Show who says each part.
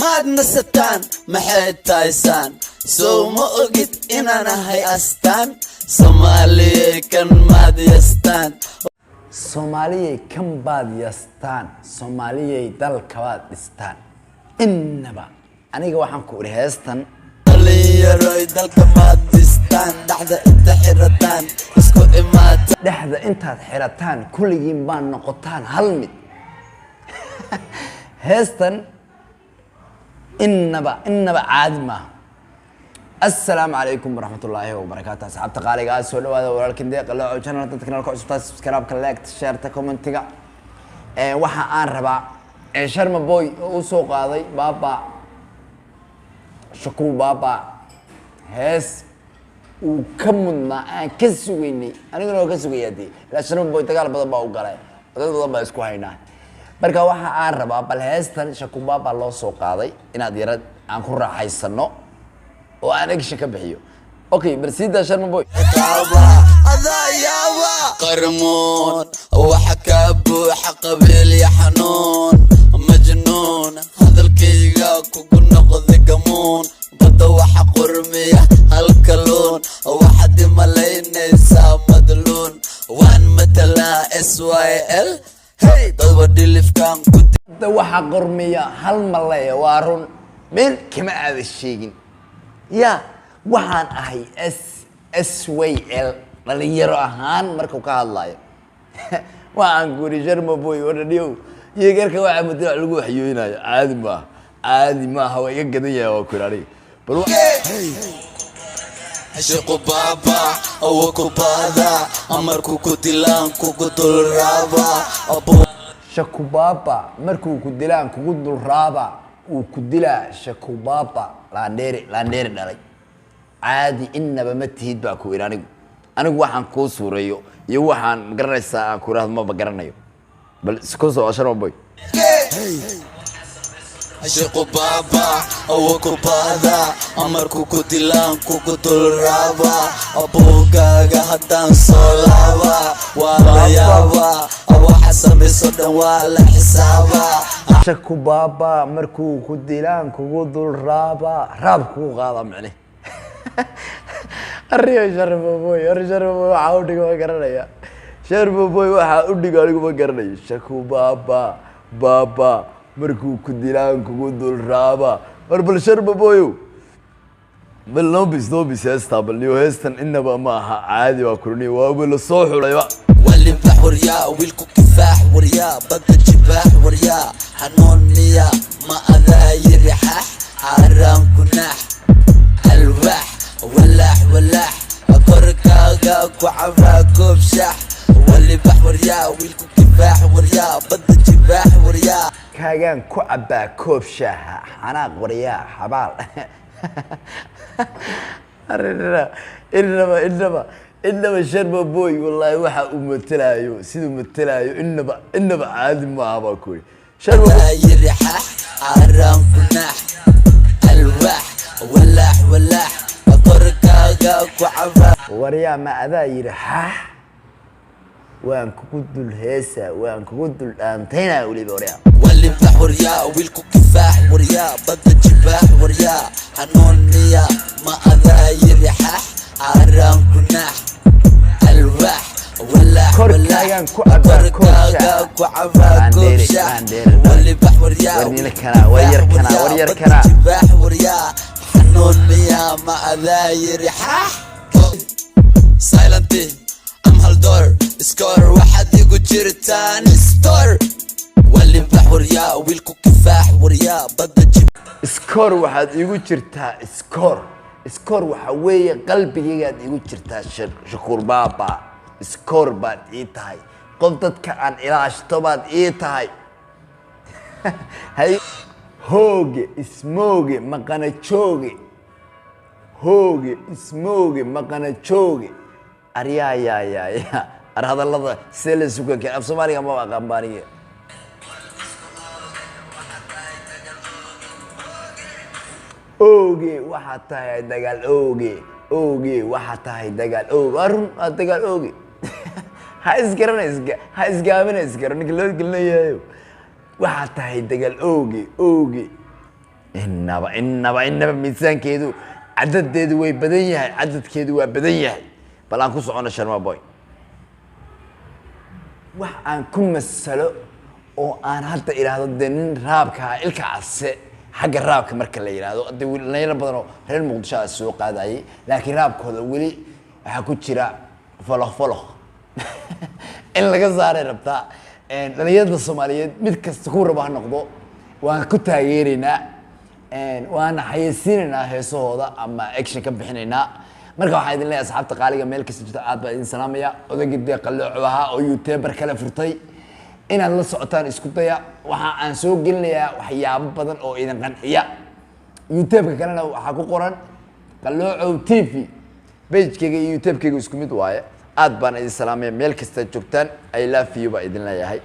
Speaker 1: Maad nasataan, maxay tahaysaan? Sow ma ogid inaan ahay astaan Soomaaliyey? Kan maad yastaan?
Speaker 2: Soomaaliyay kan baad yastaan, Soomaaliyay dalkabaad dhistaan. Innaba aniga waxaan ku idhi heestan.
Speaker 1: Dhalinyaroy, dalka maad dhistaan? Dhexda inta xirataan isku imaata.
Speaker 2: Dhexda intaad xirataan kulligiin baan noqotaan hal mid. Heestan innaba innaba caadi maaha. Assalaamu calaykum waraxmatullaahi wabarakaatu, asxaabta qaaliga ah, soo dhawaada. Walaalkin Deeqa Looco channel. Dadka kanalka cusubtaa, subscribe-ka, like, share-ta, comment-iga. Waxa aan rabaa Sharma Boy oo u soo qaaday Baaba Shakuur Baaba hees uu ka mudnaa, aan ka sugaynay, aniguna waa ka sugayaa dee, ilaa Sharma Boy dagaal badan baa u galay, dad badan baa isku haynaa. Marka waxa aan rabaa bal heestan Shakuur Baaba loo soo qaaday inaad yara aan ku raaxaysano oo aan action ka bixiyo. Okay, bal sii daa, Sharma Boy.
Speaker 1: Adaa yaaba qarmuun, waxa kaa buuxa qabiil iyo xanuun majnuun. Hadalkayga kugu noqday gamuun, badda waxa qurmiya halkaluun. Waxaad imalaynaysaa madluun, waan matalaa SYL. Hey, dadba dhilifkan ku
Speaker 2: Hadda waxa qormiya hal maleeya. Waa run, meel kama aada sheegin. Ya, waxaan ahay SSYL dhalinyaro ahaan markuu ka hadlayo. Waxaan ku iri Sharma Boy wadhadhiyow iyo garka waxaa muddo wax lagu waxyooynayo. Caadi maaha, caadi maaha, waa iga gadan yahay, waa ku iri aniga bal
Speaker 1: Shiqu baaba awa ku baada, amarku ku dilaan kugu dulraaba.
Speaker 2: Shakubaaba markuu ku dilaan kugu dul raaba, uu ku dilaa Shakubaaba. Laandheeri laandheeri dhalay, caadi inaba ma tihid baa ku iri anigu. Anigu waxaan kuu suureeyo iyo waxaan magaranaysaa aan ku ihahdo maba garanayo. Bal isku soo, Sharma Boy.
Speaker 1: Shiqu baaba awa ku baada, amarku ku dilaan kugu dulraaba. Abuugaaga haddaan soo laaba waa la yaabaa, waxa samayso dhan waa la xisaabaa.
Speaker 2: Shakubaaba markuu ku dilaan kugu dul raaba, raab kugu qaada micne. Arriyo Sharma Boy, arri Sharma Boy waxaa u dhigo ma garanaya. Sharma Boy waxaa u dhigo anigu ma garanayo. Shakubaaba baaba markuu ku dilaan kugu dul raaba. War bal Sharma Boyow, bal nobis nobis heestaa bal niyo. Heestan inaba ma aha caadi, waa kurniyo, waaba la soo xulayba.
Speaker 1: Walibax waryaa, wiilku kifaax waryaa, badda jibaax waryaa, xanuun miya ma adaa yiri xax xaaraan kunaax alwaax walaax walaax korkaaga ku cabaa koob shax. Walibax waryaa, wiilku kifaax waryaa, badda jibaax waryaa.
Speaker 2: Kaagaan ku cabbaa koob shaaha, xanaaq waryaa, xabaal. Arrinina inaba inaba inaba Sharma Boy wallaahi waxa uu matalaayo, siduu matalaayo, inaba inaba caadi maaha baa ku yidhi Sharma Boy.
Speaker 1: Yiri xax xaaraan kunaax alwaax walaax walaax korkaaga ku cabaa.
Speaker 2: Waryaa, ma adaa yidhi xaax? Waan kugu dul heesaa, waan kugu dul dhaantaynaa weliba, waryaa.
Speaker 1: Walibax waryaa, wiilku kifaax waryaa, badda jibaax waryaa, xanuun miya ma adaa yiri xax xaaraan kunaax alwaax walaax.
Speaker 2: Korkaagaan ku cabaa koob
Speaker 1: korkaaga
Speaker 2: shaah.
Speaker 1: ku cabaa koob
Speaker 2: Laandheere,
Speaker 1: shaah.
Speaker 2: laandheere.
Speaker 1: Walibax waryaa.
Speaker 2: War nila kanaa, war yar kanaa, war yar kanaa.
Speaker 1: Jibaax waryaa, xanuun miya ma adaa yiri xax. Silent am hal door score, waxaad igu jirtaan store. Walibax waryaa, wiilku kifaax waryaa, badda jib
Speaker 2: Score, waxaad igu jirtaa score. Score waxa weeye qalbigaygaad igu jirtaa. Shakuur Baaba, score baad ii tahay, qof dadka aan ilaashto baad ii tahay. Hay hooge ismooge maqana jooge, hooge ismooge maqana jooge. Aryaa yaa yaa yaa, ar hadallada see la sugan keen? Af Soomaaliga maba aqaan baaniga. Ooge waxaa tahay dagaal, ooge ooge waxaa tahay dagaal ooge. Waa run, waa dagaal ooge. Ha isgarana ha isgaabina, isgaro ninka loo gelinayayo. Waxaa tahay dagaal ooge ooge. Inaba inaba inaba miisaankeedu cadadeedu way badan yahay, cadadkeedu waa badan yahay. Bal aan ku socono Sharma Boy. Wax aan ku masalo oo aan hadda idhaahdo dee nin rapka ah Ilka Case, xagga rapka marka la yidhaahdo, de dhalinyaro badan oo reer Muqdisho a soo qaadayay, laakiin rapkooda weli waxaa ku jira foloq foloq in laga saaray rabtaa. Dhalinyarada Soomaaliyeed mid kasta ku rabo ha noqdo, waan ku taageeraynaa, waana xayeysiinaynaa heesahooda ama action ka bixinaynaa. Marka waxaan idin leeyahay, asxaabta qaaliga meel kasta jirta, aad baa idin salaamaya. Odaygii dee Qalooco ahaa oo YouTuber kale furtay, inaad la socotaan isku daya. Waxa aan soo gelinayaa waxyaabo badan oo idin qanciya. YouTube-ka kalena waxaa ku qoran Qaloocow TV. Pagekayga iyo YouTube-kayga isku mid waaye. Aad baan idin salaamaya meel kasta joogtaan. I love you baa idin leeyahay.